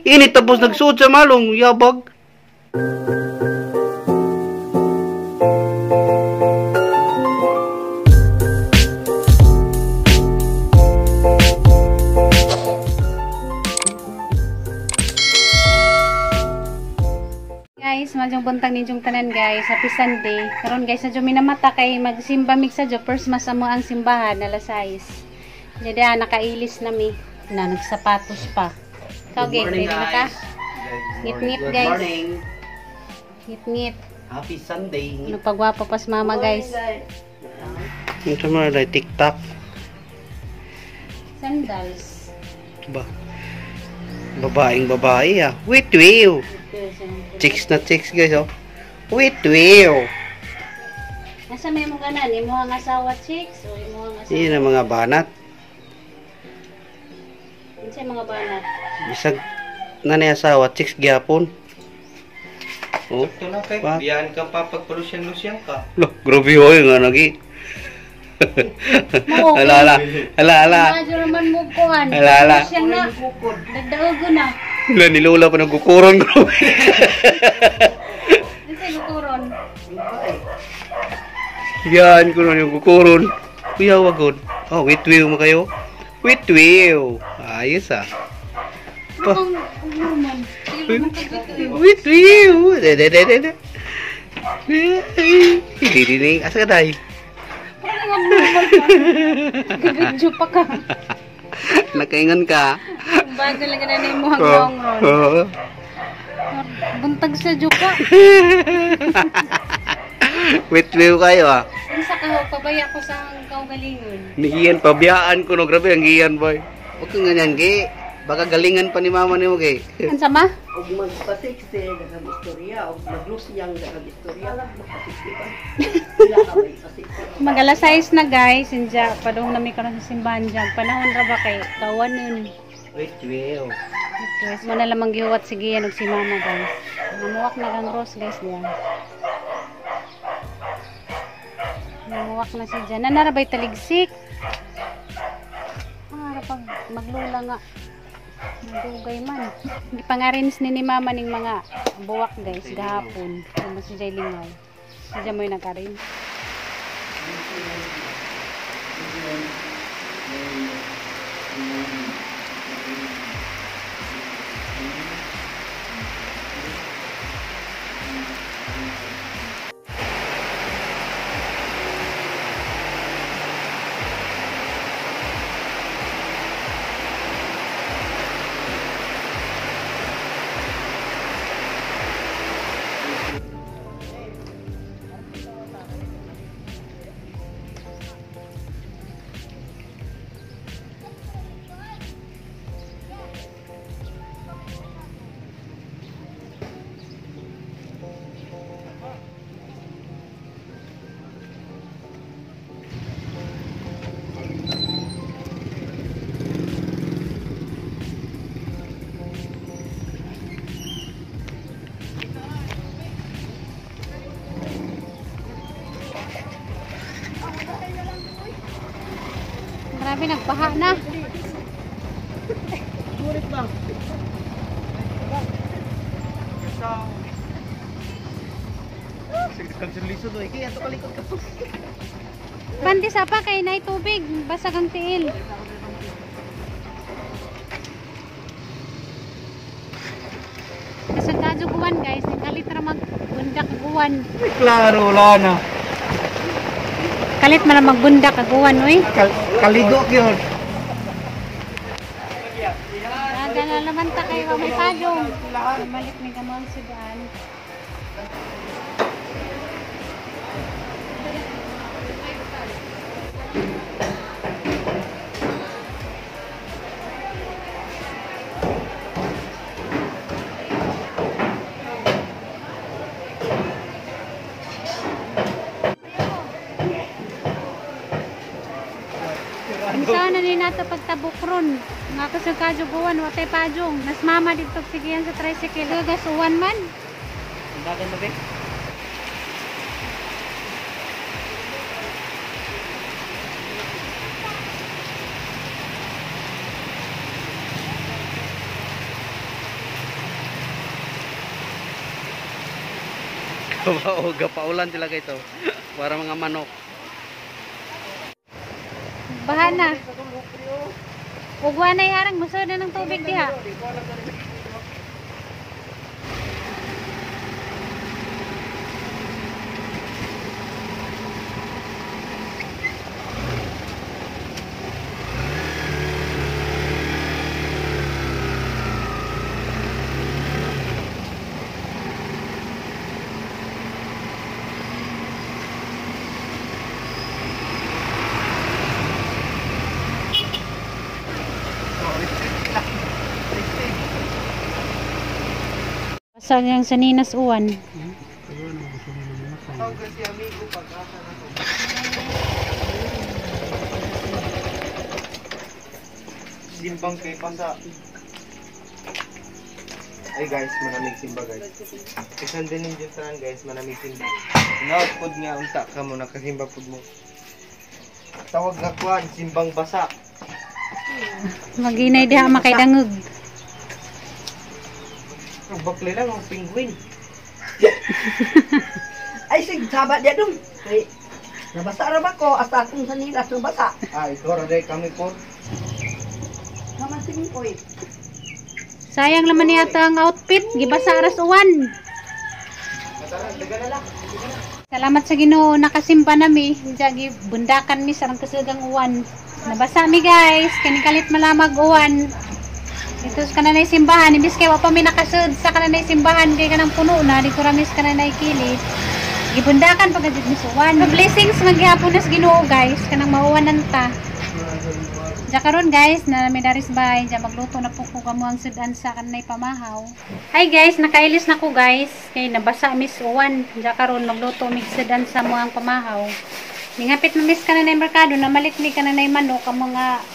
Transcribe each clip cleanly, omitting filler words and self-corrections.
Init tapos nagsuot sa malong yabag. Guys, madyong buntag ninyong tanan guys. Happy Sunday. Karon guys, nadyo minamata kay magsimba mig sa first mas amo ang simbahan alas 6. Jadi nakailis na mi. Na nagsapatos pa. Ikaw, ready na ka? Ngit-ngit guys. Good morning. Ngit-ngit. Happy Sunday. Ano pagwapo pas mama guys. Ito mo na TikTok. Sandals. Ba. Babaeng babae ah. Wait, wait. Chicks na chicks guys oh. Wait, wait. Nasa may mong ganan? Imuhang asawa chicks o imuhang asawa? Iyan ang mga banat. Unsa mga banat? Bisag nanay asawa chicks gyapon. Oh, ito na kay biyan ka pa pagpalusyan-lusyan ka. Lo, grabe hoy nga nagi. Ala ala. Ala ala. Medyo man mo kuan. Ala ala. Siyang na. Dagdaogo na. Wala ni Lola pa nagkukuron grabe. Unsa gukuron? Yan kuno yung kukuron. Kuya wagod. Oh, wait wait mo kayo. Wait wait. Ayos ah. Pa. Wait wait. De de de de. Hindi hindi asa ka dai? Video pa ka. Nakaingon ka. Bago lang na nimo ang long ron. Oo. Buntag sa juka. Wait wait kayo ah. Unsa ka ho pabaya ko sa ang kaugalingon. Niiyan pabiyaan ko no, grabe ang giyan boy. Huwag kang ganyan gi. Baka galingan pa ni mama nimo gi. Unsa ma? Og magpa-sexy daghang istorya, og maglusyang daghang istorya, magpa-sexy pa. Mag alas 6 na guys, inja padung nami karon sa simbahan diyan. Panahon ra ba kay kawanon. Wait wait. Guys, mo na lamang gihuwat si Gian ug si mama guys. Namuwak na kang rose guys diyan. Namuwak na si Jan. Nanarabay taligsik. Ah, pag maglula nga. Madugay man. Hindi pa nga rin ni mama ning mga buwak guys gahapon. Kung si Jay lingaw. Si Jay mo'y nagkarin. Grabe, nagbaha na. Bandi sa pa kay nay tubig, basag ang tiil. Basag kadyo guwan guys, kalit ra magbundak guwan. Klaro wala na. Kalit man lang magbundak aguan oy. Kaligo gyud. Daga na naman ta kayo may payong. Balik ni gamang sigaan. Unsa na ni nato pagtabok ron? Nga kasang kajuguan, watay pajong. Nas mama dito sigihan sa tricycle. Gagasuan man. Dagan ba be? Babaw, gapaulan sila guys oh. Para mga manok. Baha na. Ugwa na harang musod na ng tubig diha. Basa niyang saninas uwan. Simbang kay pasa. Ay guys, manamig simba guys. Isan din ninyo tanan guys, manamig simba. Naot pod nga unta ka mo nakasimba pod mo. Tawag nga kuan, simbang basa. Maginay diha makaidangog. Ang bakli lang ang penguin. Ay, sig, saba diya dong. Kay, nabasa ra ba ko? Hasta akong sanilas nabasa. Ah, ikaw ra day kami po. Kamasin ko eh. Sayang naman yata ang outfit, gibasa aras uwan. Salamat sa Ginoo nakasimba nami, diya gibundakan mi sarang kasugang uwan. Nabasa mi guys, kani kalit malamag uwan. Dito sa kananay simbahan, imbis kay wa pa mi nakasud sa kananay simbahan kay kanang puno na, di ko ramis kananay kilid. Gibundakan pag mi sa uwan. Blessings magyapon nas Ginoo guys, kanang mauwanan ta. Diya karon guys, na may daris bay, diya magluto na po ko kamo ang sudan sa kanay pamahaw. Hi guys, nakailis na ko guys, kay nabasa mis uwan. Diya karon magluto mig sudan sa mo ang pamahaw. Ningapit na mis kananay merkado, namalit mi kananay manok ang mga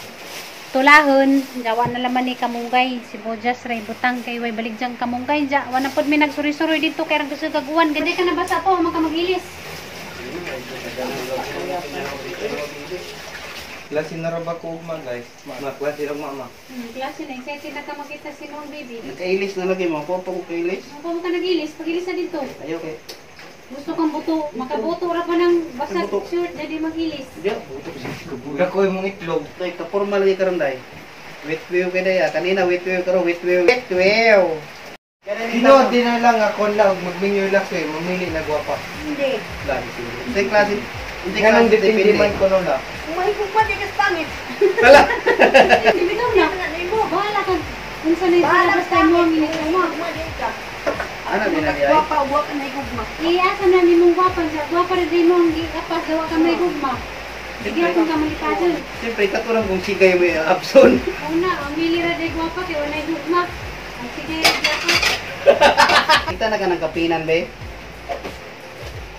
tulahon. Diya wa na laman ni kamunggay, si Bojas ray butang kay way balik diyang kamunggay. Diya wa na pod mi nagsuri-suroy dito kay rang kusog ag uwan. Gani ka nabasa po, man ka magilis. Klase na ra ba ko ugma guys? Ma, klase ra mama. Klase na excited na ka makita si mong baby. Nakailis na lagi mo. Ako pa ko kailis. Ano pa ka nagilis? Pagilis na dito. Ayaw kay. Gusto kang buto. Makabuto ra pa ng basa shirt dali magilis. Diya, buto ko siya. Gakoy mong itlog. Tay, kapormal lagi karon day. Wait view kay day ah. Kanina wait view karon wait view. Wait view. Dino, di na lang ako lang magminyo lang eh, mamili na gwapa. Hindi. Hindi klase. Hindi Ganun klase depende man ko no la. Kung may kukwa, di ka pangit. Wala. Hindi bitaw na. Bahala ka. Unsa na yung Bahala basta mo ang init mo. Kugma, di ka. Ano din na di ay? Gwapa, wa ka na gugma. Iasa na ni mong gwapa sa gwapa ra din mo ang giapas dawa ka may gugma. Sige akong kamalikason. Siyempre katurang kung sigay mo yung abson. Una, ang mili ra day gwapa kay walay gugma. Ang sige gwapa. Kita na ka ng kapinan be.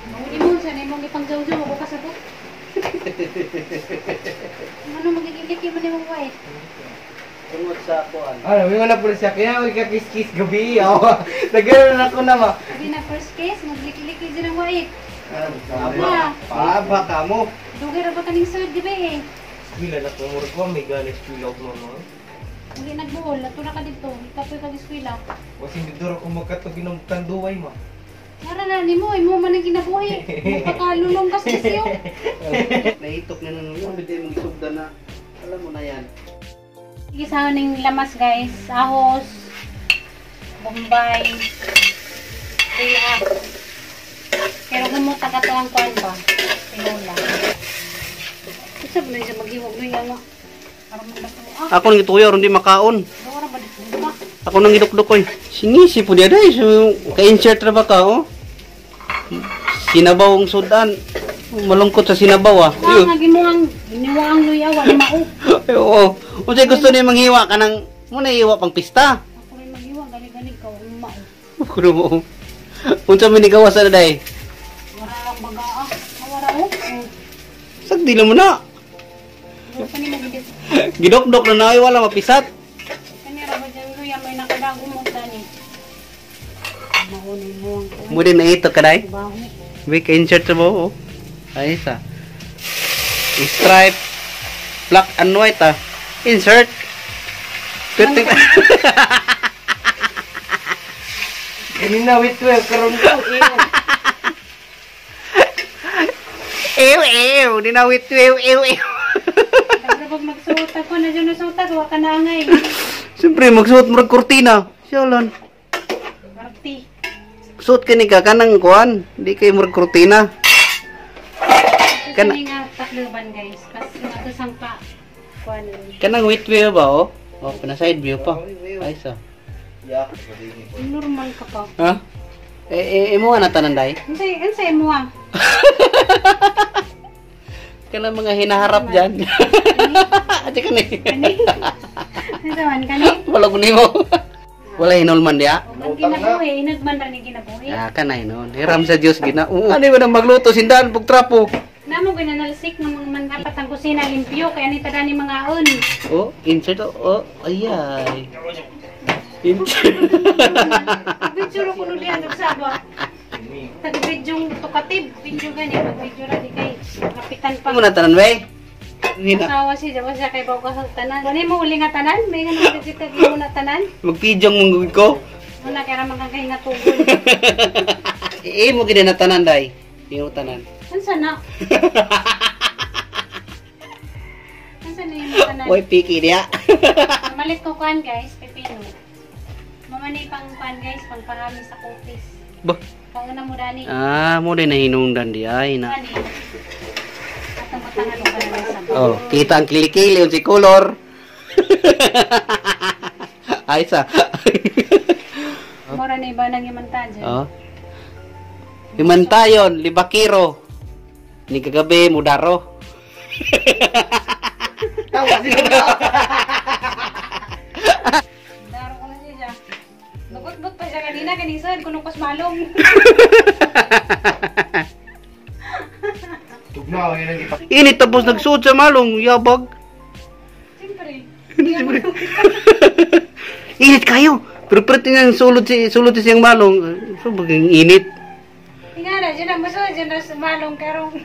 Mao ni mo sa nimong ipangjaw-jaw ko kasabot. Ano magiging man nimong white? Tungod sa kuan. Ano, may wala po siya. Kaya may kakis-kiss gabi. Oh. Nagano na ako na ma. Sabi na first case, magliki-liki din ang white. Aba. Aba ka mo. Dugay ra ba kaning sud gabi eh. Eskwela na ko, murag ko, may gana eskwela og mama. Uli nagbuol, ato na ka dito. Ikapoy kag eskwela. Wasing dito ko magkatog inom tanduay ma. Nara na nimo, imo man ang kinabuhi. Magpakalulong kas siyo. Naitok na nung yung hindi mong isugda na. Alam mo na yan. Gisahan ning lamas guys, ahos, bombay, tila. Pero gumuta ka to ang kuan ba? Tinola. Usab na siya maghiwag no yang aron mo ba to? Ako nang gituyo aron di makaon. Ora ba dito ba? Ako nang gidukduk oy. Singisi po diya day. So, ka-insert ra ba ka oh? Sinabaw ang sudan. Malungkot sa sinabaw ah. Ah, nga gimuang giniwaang luya wa mao. Ay, oo. Unsay gusto ni manghiwa kanang mo na iwa pang pista. Ako rin maghiwa gali-gali ka wa mao. Kuno mo. Unsa man ni gawas ana day? Wala lang baga ah. Wala oh. Sagdi lang mo na. Wala pa ni magidit. Gidokdok na na ay wala mapisat. Kani ra ba dyan luya may nakadago mo tani. Mao ni mo ang kuan. Mo din naito ka day. Baho. Wait, ka-insert sa mo. Oh. Ay, isa. Stripe black and white ah. Insert. Pwede. Kanina wait well karon ko. Eh. Ew, ew. Di na wit, ew, ew, ew. Dagrabog magsuot ako na dyan nasuot wa ka na angay. Siyempre, magsuot mo kurtina. Siya. Arti. Suot ka ni ka kanang kuan. Di kay murag kurtina. Kana nga takluban guys. Pas matusang pa kuan. Kanang wit view ba oh? Oh, pana side view pa. Ay sa. Yeah. Normal ka pa. Ha? Eh, imo nga na tanan day. Unsay mo ah? Kanang mga hinaharap diyan. Ate kani. Unsa man kani? Wala ko nimo. Wala hinulman diya. Ang kinabuhi, inagman ra ni kinabuhi. Ah, kana hinon. Hiram sa Dios gina. Oo. Ano ba nang magluto sindan pug trapo? Namo ginanalsik ng mga man dapat ang kusina limpyo kay ani tada ni mga on. Oh, insert oh, ayay. Insert. Video ro kuno diha nagsaba. Tag-video tukatib, video gani pag video ra di kay kapitan pa. Mo na tanan wey. Hina. Asawa siya, jawa siya kay baw ka tanan. Wala mo uli nga tanan, may nga nang kita mo na tanan. Magpidyong mong ko. Muna kay ra man kang nga tugon. Eh mo gid na tanan day. Imo tanan. Unsa na? Unsa na yung tanan? Oy piki diya. Mamalit ko kuan guys, pepino. Mamani pang kuan guys, pang parami sa cookies. Ba. Kauna mo dani. Ah, mo din nahinungdan di ay na. Dani. Atong matangan ko na sa. Oh, kita ang kilikili si color. Ay sa. Mora na iba nang imanta dyan. Oh. Himantayon, libakiro. Ni kagabi mudaro. Tawa sila. Daro ko na siya. Nagutbot pa siya kanina, kaningsan, kunong kusmalong. Tugnaw yun ang ipa. Init tapos nagsuot sa malong yabag. Siyempre. Siyempre. Init kayo. Pero pero tingnan sulod si sulod si siyang malong. So baging init. Nga na, dyan ang muso, dyan na sa malong karong.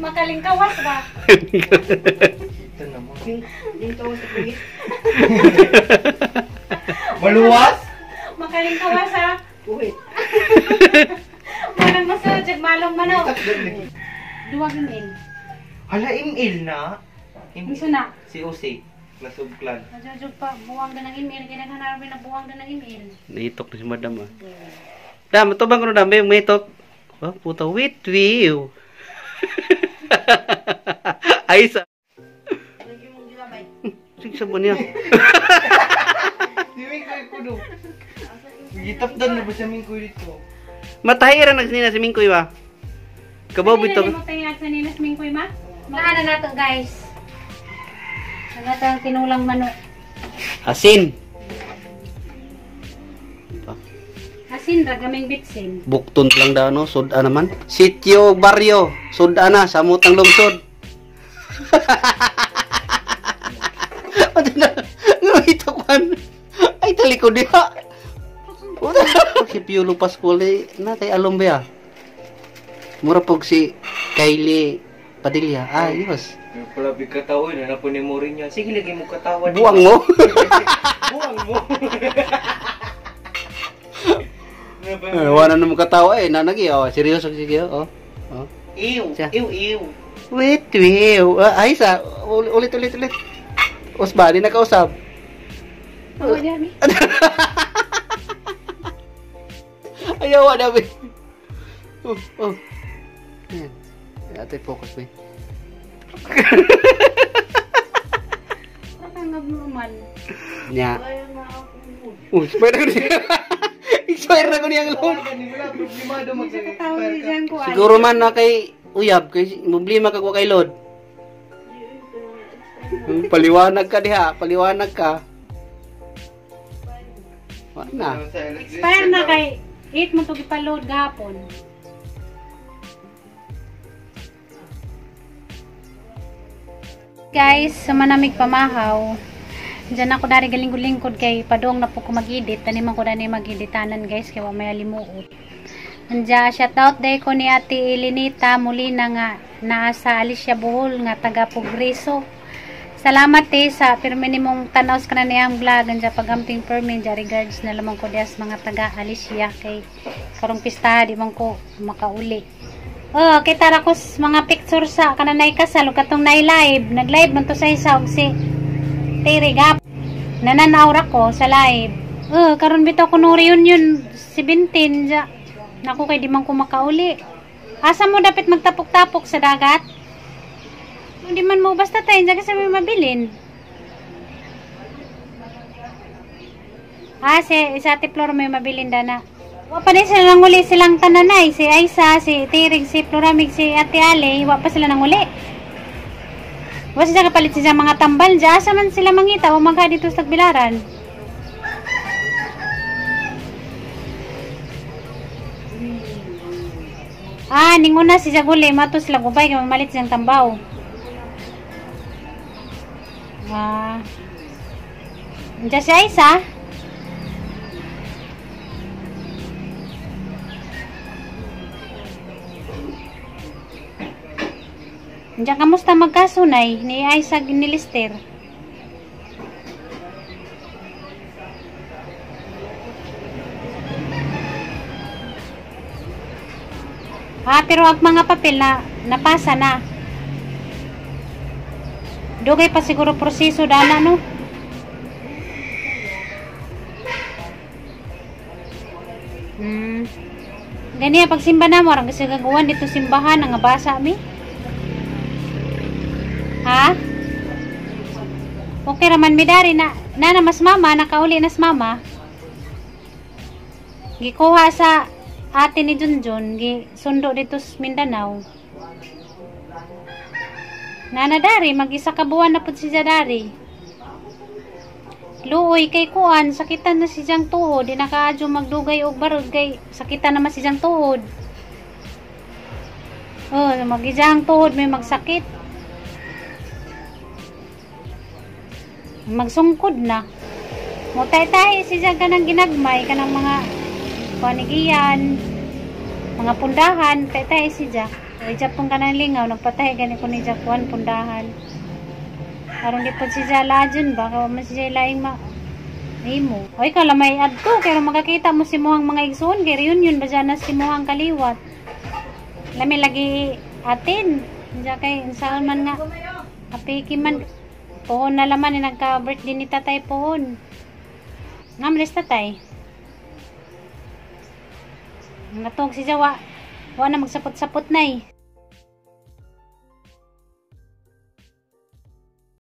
Makalingkawas ba? Ito naman. Yung sa kuhit. Maluwas? Makalingkawas ha. Kuhit. Walang muso, dyan malong manaw. Duwag email. Hala, email na. Unsa na? Si Ose. Nasubklan. Majujug pa, buwang na ng email. Kailangan na buwang na ng email. Naitok na si madam ah. Dam, ito bang kuno dam, may itok. Oh, puta, wait, view. Ay sa. Sige sa niya. Si Mingkoy kuno. Gitapdan na ba siya Mingkoy dito? Matahira nagsinina si Mingkoy ba? Kabaw bitaw. Ano mo tayo sa nilas Mingkoy ma? Maana na to guys. Ano to ang tinulang manok? Asin. Asin ra gaming bitsin. Bukton lang daw no, suda naman. Sitio baryo, suda na samot ang lungsod. Ano na? Ito kwan. Ay talikod diha. Si Piolo Pascual na kay alom ba? Mura pog si Kylie Padilla. Ayos. Pala big katawa na po ni Mourinho. Sige lagi mo katawa. Buwang mo. Buwang mo. Eh, wala na mo katawa eh. Nanagi oh, seryoso sige oh. Oh. Ew, Siya. ew, ew. Wait, wait. Ay sa ulit ulit ulit. Usba, di nakausap. Ako niya mi. Ayaw na ba. Oh, oh. Ayan. Ate focus ba. Parang abnormal. Nya. Oh, expire na ko niya. Expire na ko niya ang load. Siguro man na kay uyab kay problema ka ko kay load. Paliwanag ka diha, paliwanag ka. Wala na. Expire na kay 8 mo to gipa-load gahapon. Guys, sa manamig pamahaw. Diyan ako dari galing-lingkod kay padong na po ko mag-edit. Tani man ko dani mag-editanan guys kay wa may alimuot. Anja shout out day ko ni Ate Elenita Molina nga naa sa Alicia Bohol nga taga Progreso. Salamat te sa pirmi nimong tanaw sa kananiyang vlog anja pagamping permi anja regards na lamang ko dias mga taga Alicia kay karong pistaha di man ko makauli. Oh, kita ra ko mga picture sa kananay kasal ug katong nay live. Nag-live man to sa isa og si Terry Gap. Nananaw ra ko sa live. Oh, karon bitaw kuno reunion 17 ja. Naku kay di man ko makauli. Asa mo dapat magtapok-tapok sa dagat? Hindi man mo basta tayo dyan kasi may mabilin. Ah, si Ate Flor may mabilin dana. Wa pa na sila nanguli silang tananay. Si Aisa, si Tirig, si Floramig, si Ate Ale. Wa pa sila nanguli. Wa sila kapalit siya mga tambal dyan. Asa man sila mangita o magka dito sa Tagbilaran. Ah, ninguna si Jaguli. Mato sila gubay. Kaya mamalit siyang tambaw. Ah. Diyan si Aisa. Diyan, kamusta magkasunay ni Aisa ni Lister? Ah, pero ang mga papel na napasa na. Dugay pa siguro proseso dana, no? Ganiya pagsimba na mo, arang kasi gagawan dito simbahan nga basa mi. Ha? Okay raman mi dari na nana mas mama nakauli nas mama. Gikuha sa ate ni Junjun, gi sundo dito sa Mindanao. Nana dari mag-isa ka buwan na pud si Jadari. Luoy kay kuan, sakitan na si Jang tuhod, di nakaadyo magdugay og barod kay sakitan naman si Jang tuhod. Oh, magijang tuhod may magsakit. Magsungkod na. Mutay-tay si Jang kanang ginagmay kanang mga panigiyan, mga pundahan, tay-tay si Jack. Ay Jack pong kanang lingaw, nagpatay gani ko ni Jack kuan pundahan. Aron di pod si Jack lajon ba ka man si Jack laing ma nimo. Oy ka lamay adto kay makakita mo si muhang mga igsoon kay reunion ba dyan na si muhang kaliwat. Lami lagi atin. Diya kay unsaon man nga apiki man pohon na laman ni nagka-birthday ni tatay pohon. Ngamres tatay. Natog si Jawa. Wa na magsapot-sapot nay.